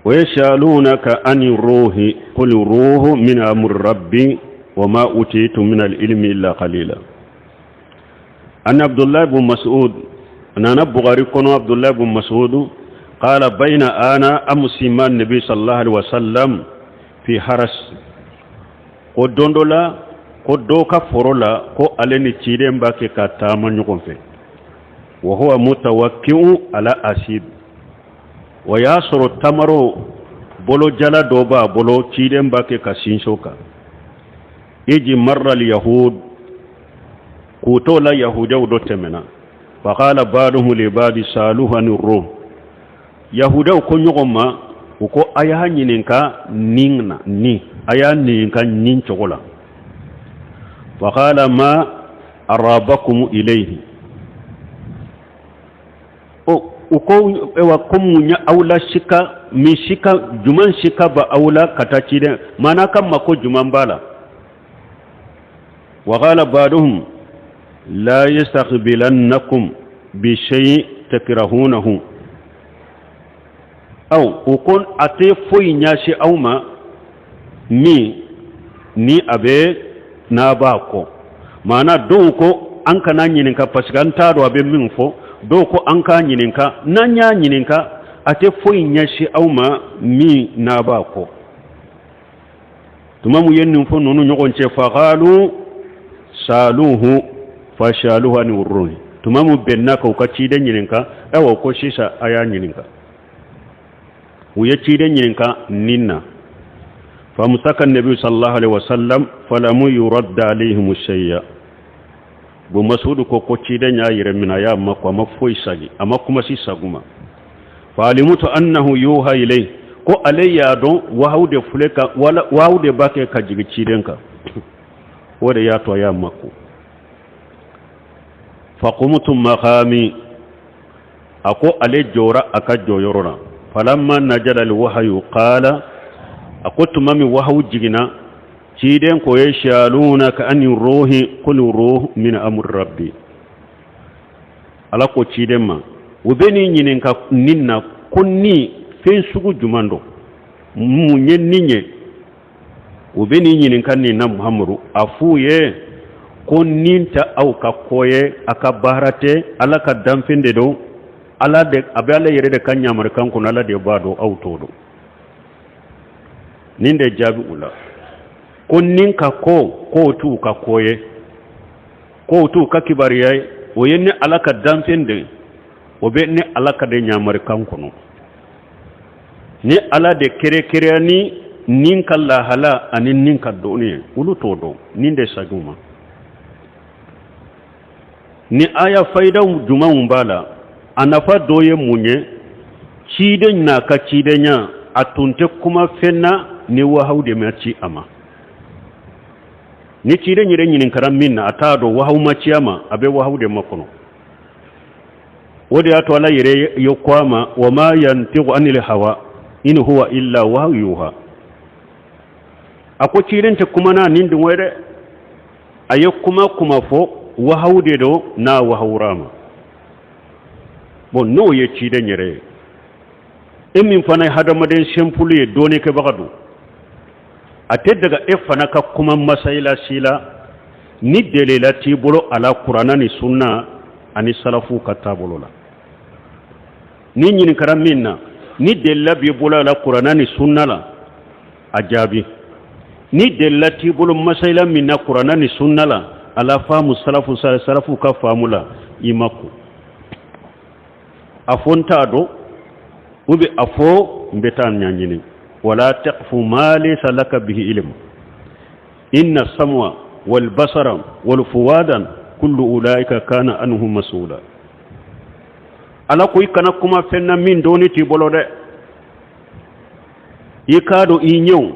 Wa yasalunaka ani ruhi qul ruhu min amri rabbi wa ma utitum min al-ilmi illa qalila. An Abdullah bin Mas'ud, nana Bukhari kɔnɔ, Abdullah bin Mas'ud qala bayna ana amsi ma nabi sallallahu alaihi wasallam fi haras, ko don dɔ la, ko dɔ ka foro la, ko ale ni ciden b'a kɛ ka taama ɲɔgɔn fɛ. Wa huwa mutawakki'u ala asib, o y'a sɔrɔ tamaro bolojala dɔ b'a bolo, ciden b'a kɛ ka sinsin o kan. Iji marra al yahud, k'u t'o la, yahudiyaw dɔ tɛmɛna. Faqala ba'duhum li ba'di saluhu ani ruh. Yahudiyaw ko ɲɔgɔn ma, u ko a y'a ɲininka nin na, ni a y'a ɲininka nin cogo la. Faqala ma arabakum ilayhi. U ko ewa, ko mun ye aw la sika min sika juman sika ba aw la ka taa ciden maana ka mako juman b'a la? Wa qala ba'duhum la yastaqbilannakum bi shay takrahunahu. Aw u ko a tɛ foyi ɲɛsin aw ma min ni a bɛ n'a b'a kɔ. Maana dɔw ko an kana ɲininka parce que an t'a dɔn a bɛ min fɔ. Dɔw ko an k'a ɲininka, n'an y'a ɲininka, a tɛ foyi ɲɛsin aw ma min n'a b'a kɔ. Tuma mun ye nin fɔ ninnu ɲɔgɔn cɛ, faqalu saluhu fasaluhu ani ruhi. Tuma mun bɛnna ka u ka ciden ɲininka, ayiwa, ko sisan a y'a ɲininka. U ye ciden ɲininka nin na. Famsaka nabi sallallahu alaihi wasallam falamu yuradda alaihim shay'a. Bon, Masudu ko ciden y'a yɛrɛ minɛ, a y'a makun, a ma foyi sagi, a ma kuma si saguma. Fa alimutu annahu yuha ilayhi, ko ale y'a dɔn wahawu de filɛ ka wala wahawu de b'a kɛ ka jigin ciden kan, o de y'a to a y'a makun. Faqumtu maqami, a ko ale jɔra a ka jɔyɔrɔ la. Falamma najala alwahyu qala, a ko tuma min wahawu jiginna, ciden ko yasalunaka ani ruhi qul ruhu min amri rabbi. Ala ko ciden ma, u bɛ n'i ɲininka nin na, ko ni fɛn sugu jumɛn don, mun ye nin ye? U bɛ n'i ɲininka nin na, Muhamadu, a f'u ye ko nin tɛ aw ka ko ye, a ka baara tɛ, Ala ka danfɛn de don. Ala de a bɛ Ala yɛrɛ de ka ɲamarikan kɔnɔ, Ala de b'a dɔn, aw t'o dɔn. Nin de jaabi u la, ko nin ka ko k'o t'u ka ko ye, k'o t'u ka kibaruya ye, o ye ni Ala ka danfɛn de ye, o bɛ ni Ala ka de ɲamarikan kɔnɔ, ni Ala de kɛrɛkɛrɛya ni nin ka lahala ani nin ka dɔnni ye, olu t'o dɔn. Nin de sagiw ma ni aya fayidaw jumɛnw b'a la? A nafa dɔ ye mun ye? Ciden n'a ka cidenya, a tun tɛ kuma fɛn na ni wahawu de ma ci a ma. Ni ciden yɛrɛ ɲininkara min na, a t'a dɔn, wahawu ma ci a ma, a bɛ wahawu de makɔnɔ. O de y'a to Ala yɛrɛ ye ko a ma: wa ma yantiqu anil hawa in huwa illa wahyu yuha. A ko ciden tɛ kuma n'a ni dungɔ ye dɛ, a ye kuma kuma fɔ, wahawu de don n'a wahawura ma. Bon, n'o ye ciden yɛrɛ ye, e min fana ye hadamaden simple ye, dɔɔnikɛbaga don, a tɛ daga e fana ka kuma masayila si la ni delila t'i bolo a la, Kuranna ni sunna ani salafu ka taabolo la. Ni ɲininkara min na, ni delila b'i bolo a la Kuranna ni sunna la, a jaabi. Ni delila t'i bolo masayila min na Kuranna ni sunna la, ala faamu salafu salafu ka faamu la, i ma ko a fɔ n t'a dɔn, ou bien a fɔ n bɛ taa ɲɛɲini. Wala taqfu ma laysa laka bihi ilm inna sam'a wal basara wal fuwada kullu ulaika kana anhu mas'ula. Ala ko i kana kuma fɛn na min dɔnni t'i bolo dɛ. I k'a dɔn i ɲɛw,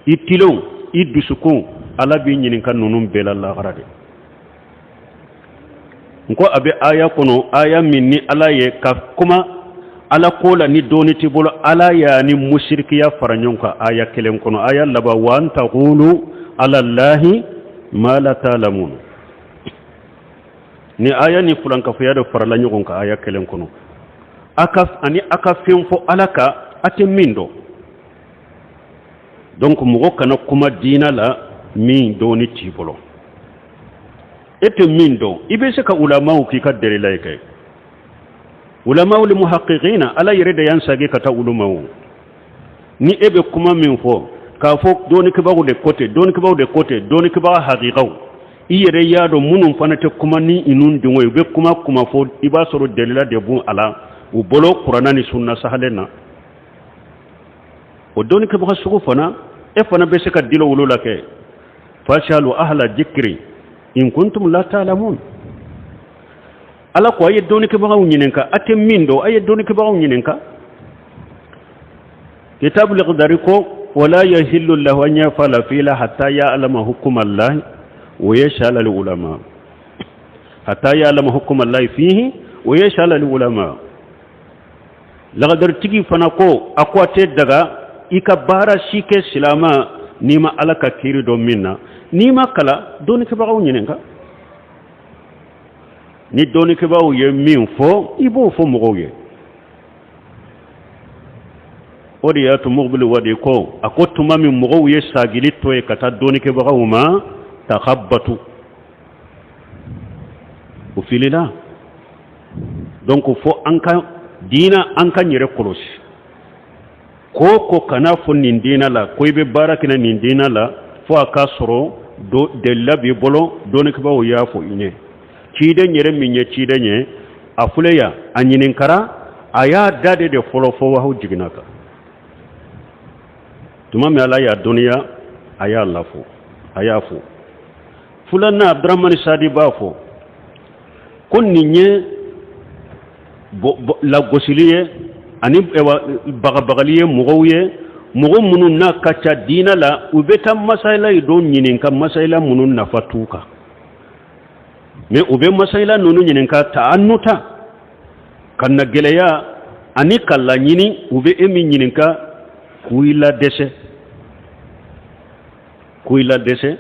i tilenw, i dusukun, Ala b'i ɲininka ninnu bɛɛ la lahara de. N ko a bɛ aya kɔnɔ, aya min ni Ala ye ka kuma Ala ko la ni dɔnni t'i bolo, Ala y'a ni musirikiya fara ɲɔgɔn kan aya kelen kɔnɔ, aya laban: wa an taqulu ala llahi ma la ta'lamun. Ni aya ni fulankafoya de farala ɲɔgɔn kan aya kelen kɔnɔ, a ka ani a ka fɛn fɔ Ala kan. a tɛ min dɔn. Donc mɔgɔ kana kuma diina la min dɔnni t'i bolo, e tɛ min dɔn. I bɛ se ka ulamaw k'i ka delila ye kɛ ulamaw li muhaqiqina, Ala yɛrɛ de y'an sagi ka taa olu ma. O ni e bɛ kuma min fɔ k'a fɔ dɔnnikɛbagaw de ko ten, dɔnnikɛbagaw de ko ten, dɔnnikɛbaga hakikaw, i yɛrɛ y'a dɔn minnu fana tɛ kuma ni inun dengo ye, u bɛ kuma kuma fɔ, i b'a sɔrɔ delila de b'u a la u bolo kuranna ni sunna sahalen na. O dɔnnikɛbaga sugu fana, e fana bɛ se ka dilo olu la kɛ fasalu ahla dikiri in kuntum la ta'lamun. Ala ko a ye dɔnnikɛbagaw ɲininka, a tɛ min dɔn, a ye dɔnnikɛbagaw ɲininka. Kitabul Akhdari ko wala yahillu lahu an yafala fila hatta ya'lama hukuma Allah wa yas'ala al ulama, hatta ya'lama hukuma Allah fihi wa yas'ala al ulama. Lagadaritigi fana ko a ko a tɛ daga i ka baara si kɛ silama n'i ma Ala ka kiri dɔn min na. N'i ma kalan, dɔnnikɛbagaw ɲininka. Ni dɔnnikɛbagaw ye min fɔ, i b'o fɔ mɔgɔw ye. O de y'a to Mugubili Wadi ko a ko tuma min mɔgɔw ye sagili to ye ka taa dɔnnikɛbagaw ma takabatu, o filila. Donc fo an ka diina, an ka yɛrɛ kɔlɔsi ko ko kana fɔ nin diina la ko i bɛ baara kɛ nin diina la fo a k'a sɔrɔ delila b'i bolo, dɔnnikɛbaaw y'a fɔ i ɲɛ. Ciden yɛrɛ min ye ciden ye, a filɛ yan, a ɲininkara, a y'a da de fɔlɔ fo wahayu jiginna kan. Tuma min Ala y'a dɔnniya, a y'a lafɔ, a y'a fɔ. Filanan, Abdramani Sadi b'a fɔ ko nin ye lagosili ye ani bagabagali ye mɔgɔw ye, mɔgɔ minnu n'a ka ca diinɛ la, u bɛ taa masayila ye dɔ ɲininka, masayila minnu nafa t'u kan, mais u bɛ masayila ninnu ɲininka ta an ta ka na gɛlɛya ani ka laɲini. U bɛ e min ɲininka k'u i ladɛsɛ, k'u i ladɛsɛ.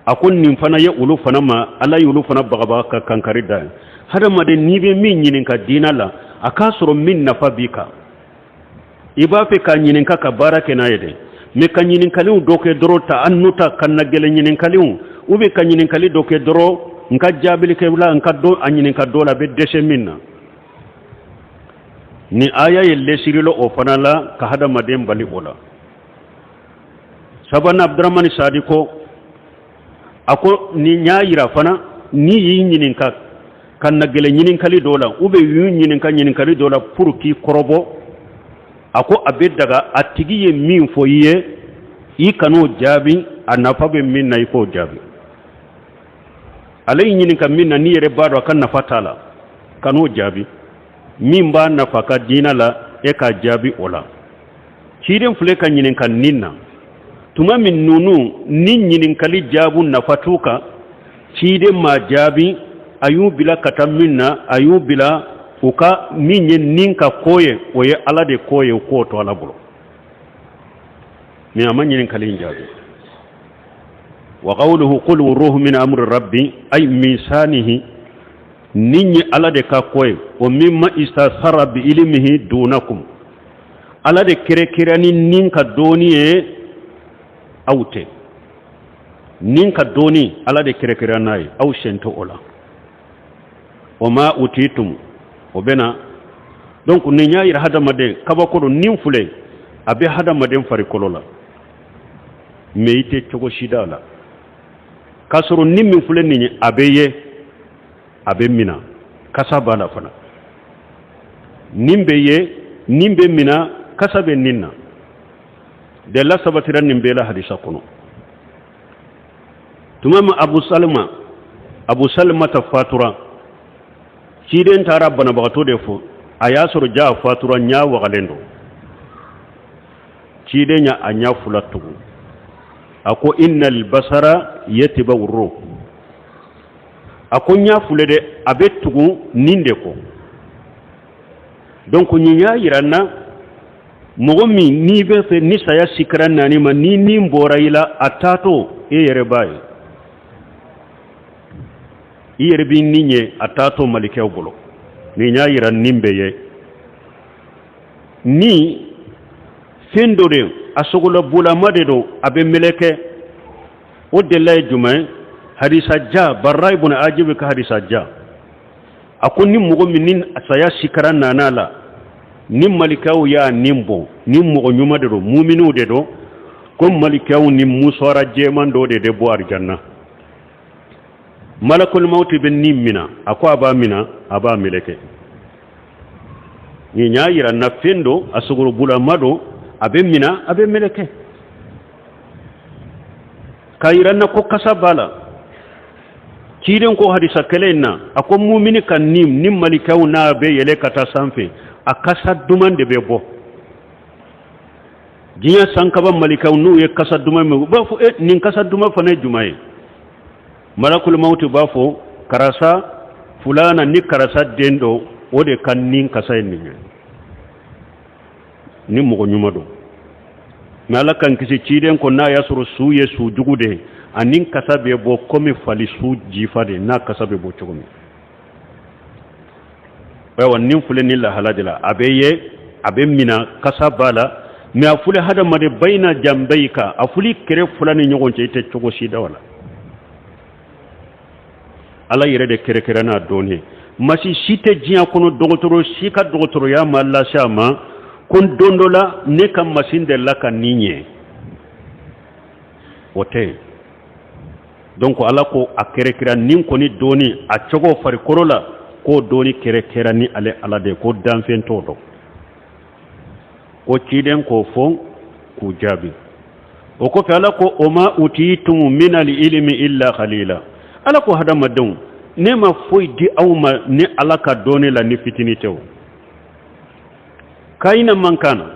A ko nin fana ye olu fana ma, Ala ye olu fana bagabaga ka kankari da ye. Hadamaden, n'i bɛ min ɲininka diinɛ la, a k'a sɔrɔ min nafa b'i kan, i b'a fɛ k'a ɲininka ka baara kɛ n'a ye dɛ. Mais ka ɲininkaliw dɔ kɛ dɔrɔn ta an n'u ta ka na gɛlɛn ɲininkaliw, ou bien ka ɲininkali dɔ kɛ dɔrɔn n ka jaabili kɛ la, n ka dɔ a ɲininka dɔ la, a bɛ dɛsɛ min na. Ni aya ye lesiri o fana la ka hadamaden bali o la. Sabanan, Abdramani Sadi ko a ko nin y'a yira fana, n'i y'i ɲininka ka na gɛlɛn ɲininkali dɔ la, ou bien y'u ɲininka ɲininkali dɔ la pour k'i kɔrɔbɔ, a ko a bɛ daga a tigi ye min fɔ i ye, i kan'o jaabi, a nafa bɛ min na, i k'o jaabi. Ale y'i ɲininka min na, n'i yɛrɛ b'a dɔn a ka nafa t'a la, kan'o jaabi. Min b'a nafa ka diinɛ la, e k'a jaabi o la. Ciden filɛ ka ɲininka nin na tuma min, ninnu ni ɲininkali jaabu nafa t'u kan, ciden ma jaabi. A y'u bila ka taa min na, a y'u bila u ka min ye nin ka ko ye, o ye Ala de ko ye, u k'o to Ala bolo. Mais a ma ɲininkali in jaabi. Wa qawluhu qul ruhu min amri rabbi ay min sanihi, nin ye Ala de ka ko ye, o mimma istasara bi ilmihi dunakum, Ala de kɛrɛkɛrɛ ni nin ka dɔɔni ye, aw tɛ. Nin ka dɔɔni, Ala de kɛrɛkɛrɛ n'a ye, aw sen tɛ o la. O ma utitum o bɛ na. Donc nin y'a yira hadamaden kabako don. Nin filɛ, a bɛ hadamaden farikolo la, mais i tɛ cogo si d'a la k'a sɔrɔ ni min filɛ nin ye, a bɛ ye, a bɛ mina, kasa b'a la fana. Nin bɛ ye, nin bɛ mina, kasa bɛ nin na. Delila sabatira nin bɛɛ la hadisa kɔnɔ. Tuma min Abu Salima, Abu Salima ta fatura, ciden taara banabagatɔ de fo, a y'a sɔrɔ ja a fatura, ɲa wagalen don. Ciden y'a a ɲa fila tugu, a ko innal basara yatba'u ruh. A ko ɲa filɛ dɛ, a bɛ tugu nin de kɔ. Donc nin y'a yira n na, mɔgɔ min n'i bɛ fɛ ni saya sikara naani ma, ni nin bɔra i la, a taatɔ e yɛrɛ b'a ye, i yɛrɛ b'i nin ye a taatɔ malikɛw bolo. Nin y'a yira nin bɛ ye ni Fɛn dɔ de, a sogolabulama de don, a bɛ meleke. O delila ye jumɛn ye? Hadisa ja, Barra ibn Ajibi ka hadisa ja. A ko ni mɔgɔ min ni saya sikara nana la, ni malikaw y'a nin bɔ, ni mɔgɔ ɲuman de don, muminiw de don, ko malikaw ni musɔra jɛman dɔ de bɔ arijanna. Malakul mawti bɛ nin mina, a ko a b'a mina, a b'a meleke. Nin y'a yira na fɛn don, a sogolobulama don, a bɛ mina, a bɛ meleke, k'a yira na ko kasa b'a la. Ciden ko hadisa kelen in na, a ko mumini ka ni, ni malikaw n'a bɛ yɛlɛ ka taa sanfɛ, a kasa duman de bɛ bɔ. Diɲɛ sankaba malikaw n'u ye kasa duman min, u b'a fɔ: e, nin kasa duman fana ye jumɛn ye? Malakul mawti b'a fɔ: karisa fulana ni karisa den dɔ, o de ka nin kasa ye nin ye, ni mɔgɔ ɲuman don. Mɛ Ala k'an kisi, ciden ko n'a y'a sɔrɔ su ye su jugu de ye, a ni kasa bɛ bɔ komi fali su jifa de n'a kasa bɛ bɔ cogo min. Ayiwa, nin filɛ ni lahala de la, a bɛ ye, a bɛ mina, kasa b'a la. Mɛ a filɛ hadamaden bayina janbayika, a filɛ kɛrɛ fila ni ɲɔgɔn cɛ, i tɛ cogo si da la. Ala yɛrɛ de kɛrɛkɛrɛ n'a dɔnni ye. Masi si tɛ diɲɛ kɔnɔ, dɔgɔtɔrɔ si ka dɔgɔtɔrɔya ma lase a ma ko don dɔ la ne ka masin delila ka nin ɲɛ, o tɛ yen. Donc Ala ko a kɛrɛkɛra nin kɔni dɔɔni a cogo farikolo la, k'o dɔɔni kɛrɛkɛra ni ale Ala de ye, ko danfɛn t'o dɔn. Ko ciden k'o fɔ k'u jaabi. O kɔfɛ Ala ko: o ma utitum min al ilmi illa qalila. Ala ko: hadamadenw, ne ma foyi di aw ma ni Ala ka dɔɔni la ni fitini tɛ. O kayina man kan na,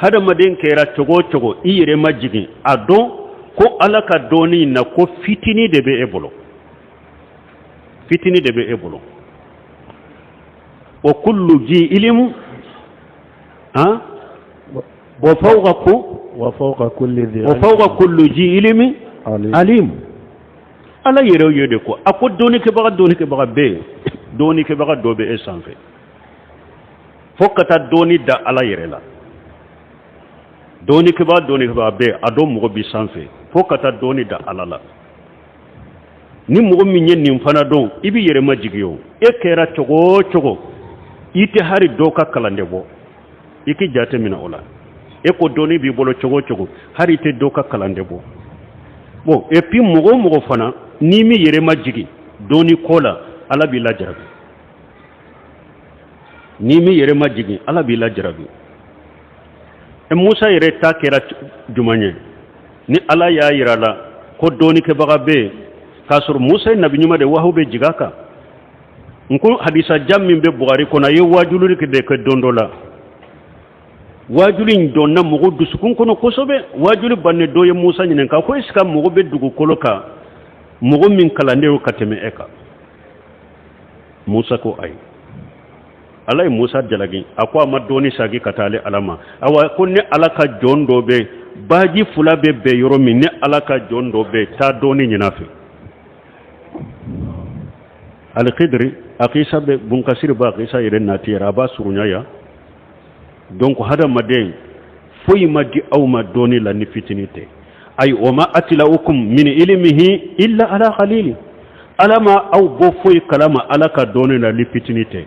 hadamaden kɛra cogo o cogo, i yɛrɛ ma jigin a dɔn ko Ala ka dɔɔni na ko fitini de bɛ e bolo, fitini de bɛ e bolo. Wa kullu ji ilimu han wa fawqa ku wa fawqa kulli dhi wa fawqa kulli ji ilimi alim. Ala yɛrɛ ye de ko, a ko dɔɔnikɛbaga bɛ yen, dɔɔnikɛbaga dɔ bɛ e sanfɛ, fo ka taa dɔɔni da Ala yɛrɛ la. Dɔɔnikɛbaga bɛ yen, a dɔn mɔgɔ b'i sanfɛ, fo ka taa dɔɔni da Ala la. Ni mɔgɔ min ye nin fana dɔn, i b'i yɛrɛ majigin. O e kɛra cogo o cogo, i tɛ hali dɔ ka kalanden bɔ. I k'i jate minɛ o la. E ko dɔɔni b'i bolo cogo o cogo, hali i tɛ dɔ ka kalanden bɔ. Bon, et puis mɔgɔ o mɔgɔ fana n'i m'i yɛrɛ majigin dɔɔni ko la, Ala b'i lajarabi. N'i m'i yɛrɛ majigin, Ala b'i lajarabi. E Musa yɛrɛ ta kɛra jumɛn ye? Ni Ala y'a yira la ko dɔɔnikɛbaga bɛ yen, k'a sɔrɔ Musa ye nabi ɲuman de, wahu bɛ jigin a kan. N ko hadisa jan min bɛ Bugari kɔnɔ, a ye wajuli de kɛ don dɔ la. Wajuli in donna mɔgɔ dusukun kɔnɔ kosɛbɛ. Wajuli bannen, dɔ ye Musa ɲininka ko: est ce que mɔgɔ bɛ dugukolo kan, mɔgɔ min kalannen ka tɛmɛ e kan? Musa ko ayi. Ala ye Musa jalaki, a ko a ma dɔɔni sagi ka taa ale Ala ma. Awa, ko ne Ala ka jɔn dɔ bɛ baji fila bɛ bɛn yɔrɔ min, ne Ala ka jɔn dɔ bɛ taa dɔɔni ɲin'a fɛ. Alikidiri a kisa bɛ Bunkasiri b'a kisa yɛrɛ nati yɛrɛ, a b'a surunya yan. Donc hadamaden, foyi ma di aw ma dɔɔni la ni fitini tɛ. Ayi, wa ma atilaukum min ilmihi illa ala qalili. Ala ma aw bɔ foyi kalama Ala ka dɔɔni la ni fitini tɛ.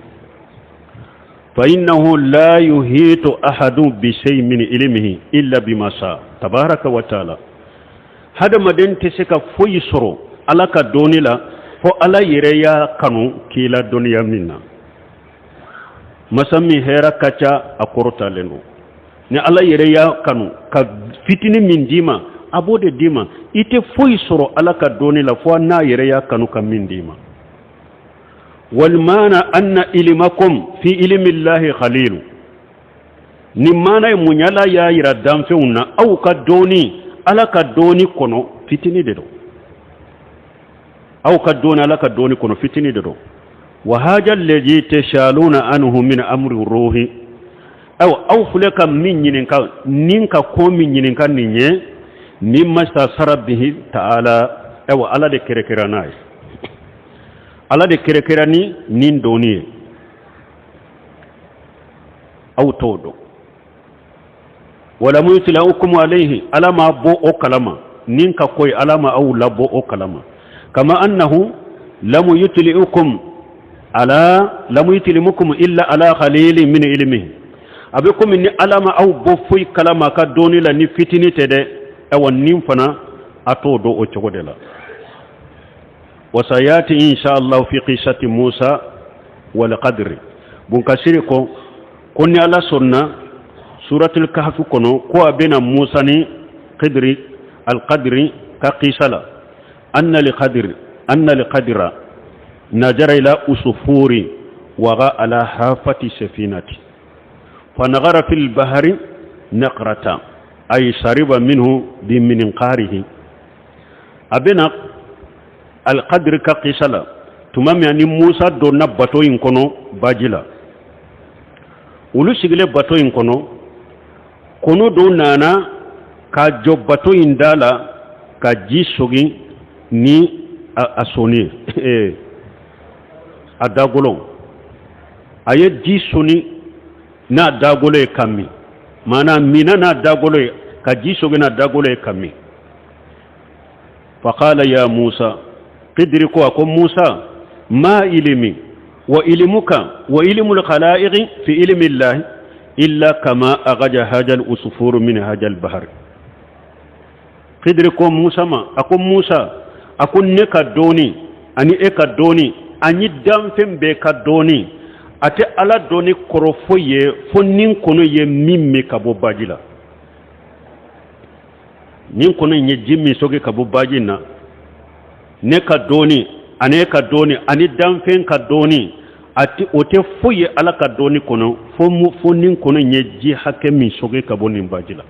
Fa innahu la yuhitu ahadun bi shay min ilmihi illa bima sha tabaraka wa taala. Hadamaden tɛ se ka foyi sɔrɔ Ala ka dɔɔni la fo Ala yɛrɛ y'a kanu k'i la dɔnniya min na. Masa min hɛrɛ ka ca, a kɔrɔtalen don. Ni Ala yɛrɛ y'a kanu ka fitini min d'i ma, a b'o de d'i ma. I tɛ foyi sɔrɔ Ala ka dɔnni la fo n'a yɛrɛ y'a kanu ka min d'i ma. Walmaana anna ilimakum fi ilimillahi khalilu. Nin maana ye mun ye? Ala y'a yira danfɛnw na, aw ka dɔnni Ala ka dɔnni kɔnɔ fitini de don. Aw ka dɔnni Ala ka dɔnni kɔnɔ fitini de don. Wa haja alladhi tashaluna anhu min amri ruhi. Ayiwa, aw filɛ ka min ɲininka, nin ka ko min ɲininka nin ye, mimma stasara bihi ta'ala. Ayiwa, Ala de kɛrɛkɛra n'a ye, Ala de kɛrɛkɛra ni nin dɔnni ye, aw t'o dɔn. Walamu yutliukum alayhi, Ala ma bɔ o kalama nin ka ko ye, Ala ma aw labɔ o kalama. Kama annahu lamu yutliukum ala lamu yutlimukum illa ala qalilin min ilmihi, a bɛ komi ni Ala ma aw bɔ foyi kalama a ka dɔnni la ni fitini tɛ dɛ. Awa, nin fana a t'o dɔn o cogo de la. Wasayati insha Allah fi qissati Musa wal Qadri. Bunkasiri ko ni Ala sɔnna, suratul Kahfi kɔnɔ, ko a bɛna Musa ni Qidri, al-Qadri ka qissa la. Anna al-Qadira najara ila usufuri waga ala hafati safinati fanagara fil bahari naqrata, ay shariba minhu bi minqarihi. A bɛna al-Qadri ka qissa la tuma min ni Musa donna bato in kɔnɔ baji la. Olu sigilen bato in kɔnɔ, kɔnɔ dɔ nana ka jɔ bato in da la ka ji sogin ni a sɔnni ye, a dagolo. A ye ji soni n'a dagolo ye ka min, maanaa minna n'a dagolo ye, ka ji sogin n'a dagolo ye ka min. Faqala ya Musa, Qidri ko, a ko Musa: ma ilimi wa ilimuka wa ilimul khalaiqi fi ilmi llahi illa kama agaja hajal usufuru min hajal bahari. Qidri ko Musa ma, a ko Musa, a ko ne ka dɔɔni ani e ka dɔɔni ani danfɛn bɛɛ ka dɔɔni, a tɛ Ala dɔɔni kɔrɔ foyi ye fo nin kɔnɔ ye min min ka bɔ baji la. Nin kɔnɔ in ye ji min sogi ka bɔ baji na, ne ka dɔɔni ani e ka dɔɔni ani danfɛn ka dɔɔni, a tɛ o tɛ foyi ye Ala ka dɔɔni kɔnɔ fo nin kɔnɔ in ye ji hakɛ min sogi ka bɔ nin baji la.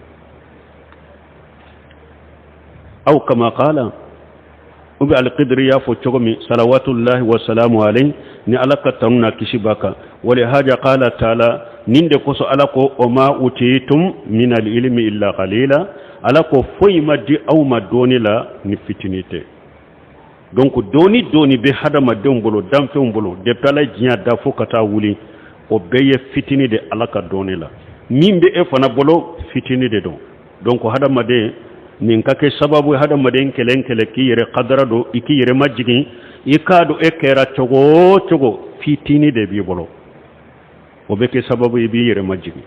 Aw kama qala, u bɛ Alikidiri y'a fɔ cogo min, salawatullahi wa salamu alayhi, ni Ala ka tanu n'a kisi b'a kan. Walihaja qala taala, nin de kosɔn Ala ko: o ma utitum min alilmi illa qalila. Ala ko foyi ma di aw ma dɔɔni la ni fitini tɛ. Donc dɔɔni dɔɔni bɛ hadamadenw bolo, danfɛnw bolo, depuis Ala ye diɲɛ da fo ka taa wuli, o bɛɛ ye fitini de Ala ka dɔɔni la. Min bɛ e fana bolo, fitini de don. Donc hadamaden, nin ka kɛ sababu ye hadamaden kelen kelen k'i yɛrɛ kadara don, i k'i yɛrɛ majigin, i k'a dɔn e kɛra cogo o cogo, fitini de b'i bolo. O bɛ kɛ sababu ye i b'i yɛrɛ majigin.